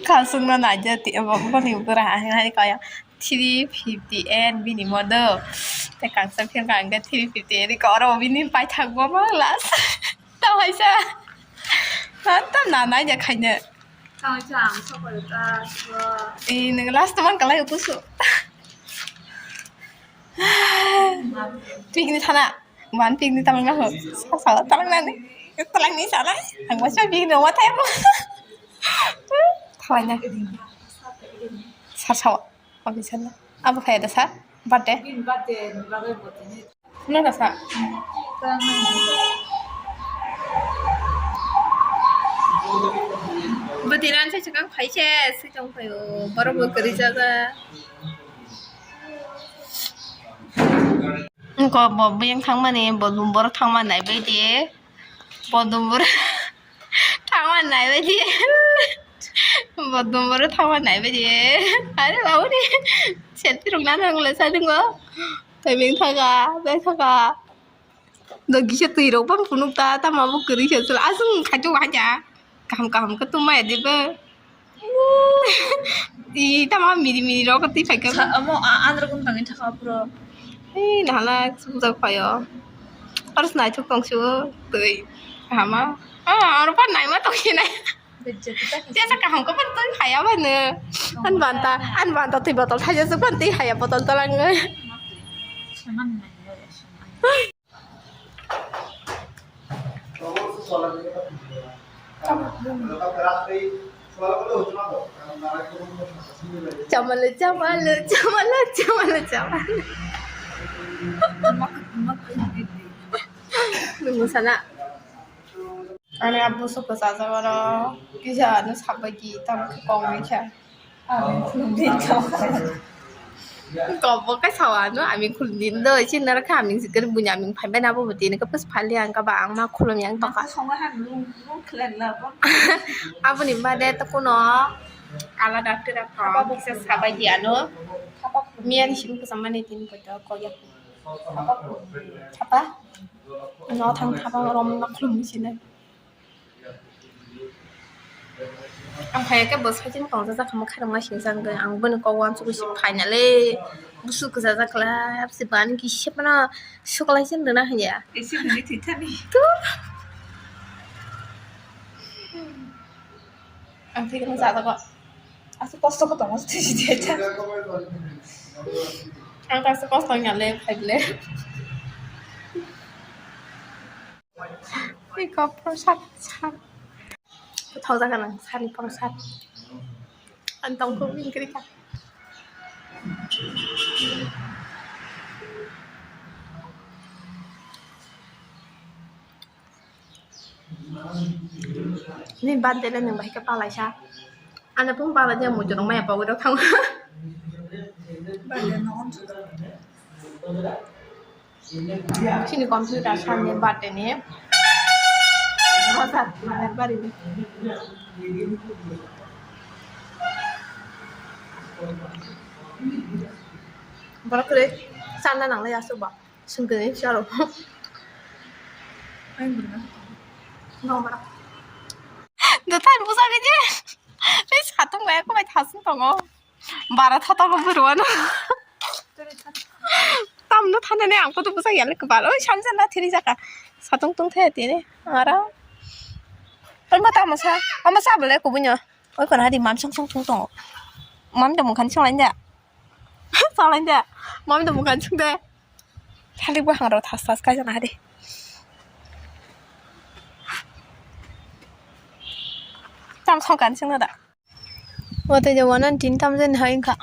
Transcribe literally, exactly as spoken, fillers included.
Khasungno naijak ti, bo-, boni bwra hai hai kaya three fifty eight bini modo. Tei kangsa phirkha hwnkhe three fifty eight khe oro bini paithak bo ma last. Tamo kaisa. Tam na naijak khaino. Tamo kaisa ang sokoi ta sibo. Ee, nwng last man kalai pusu. Picnic thana. Wan picnic talang na ho. Sa sa talang nani. Talang ni salai. Ang wacha picnic wa thai mo. Thalang na. Sa sa. Abi sana. Abo kaya da sa. Birthday. Bini birthday ni bagwi bo tini. Nang da sa. Bwtwi ran se chwkang phai se, se tong phai o. Borok bo kwrwi jaga. Wngkha bo biyang thangmani, bo dumboro thangma naibaidi, bo dumboro thangma naibaidi, bo dumboro thangma naibaidi. Are bauni selfie rok nana wngla sa nungo, tei biyang thaga, biyang thaga. Do kisa twi rok bang phunuk ta, tamo bo kwrwi khe chwla aswk khaito wahaja. Kaham kaham khe tongmaya dibo. Ee, tamo miri miri rok twi phaikha. Sa-, amo a-, andro kun tangwi thaka phuro. Ee, nahala sumjak phaio. Aro se naithok tong sio twi kahama. Ah, aro pan naima tong sinai. Tesa kaham khe pan twi haya bano. An banta, an banta twi botol thaijak pan twi haya botol tolang. Chamalo, chamalo, chamalo, chamalo, chamalo. Nung sana. Ani abu suka saja waro. Kisa anu sabai ki tam kong ni cha. Kok bo khe sawa no, aming khulum din do, isin naro khe aming sikir bunya aming phai bai na bo bwtwi no khe pus phali ang khe ba ang ma khulum yang toka. Aboni bade to kuno alada tira kok kisa sabai di ano. Miya ni simi kisa mani tin ko to ko ya. Thapa? No thang thapa rom na khulum sini. Ang phai khe bo saichung tong jak kha, khairokma sing jak, ang boni kok uansugui se phainale busu kwchajak kla, se bani kisa phano suklai se rwna hanya. Ese hwnwi thwi thani. Tu. Ang thwi kwna jajago. Aswk kosto khe tongo thwi si de ta. Ang ta aswk kosto wngya le phai le. Iko prosad, prosad. Thok jaga nang sani prosad. Ang tongkho wngkri kha. Ni birthday le nang bai khe palai sa. Ano pung palai je mujurung maya pogwi rok thang. Birthday no on. Chini computer sani birthday ni. Rosa, January ni. Borok kwrwi channa nanglai aswk ba. Sungkhe chalo. Dotan busa gini. Tei satung bai aku bai thasung tongo. Bara thata ko buru ano. Tamno thana ne ang koto bwsa yale kwbal. Oi, sanjana thiri jaka. Satung tung the tini. Ara. Oi, ma tamo sa. Ama sa bole kubunya. Oi, kon hadi mam song song tung tongo. Mam da mukhan song lain da. Song lain da. Mam da mukhan song da. Thali bo hangrok thas thas kaijana hadi. Tam song kan song da. Wate je wanan tin tam jen hai kha.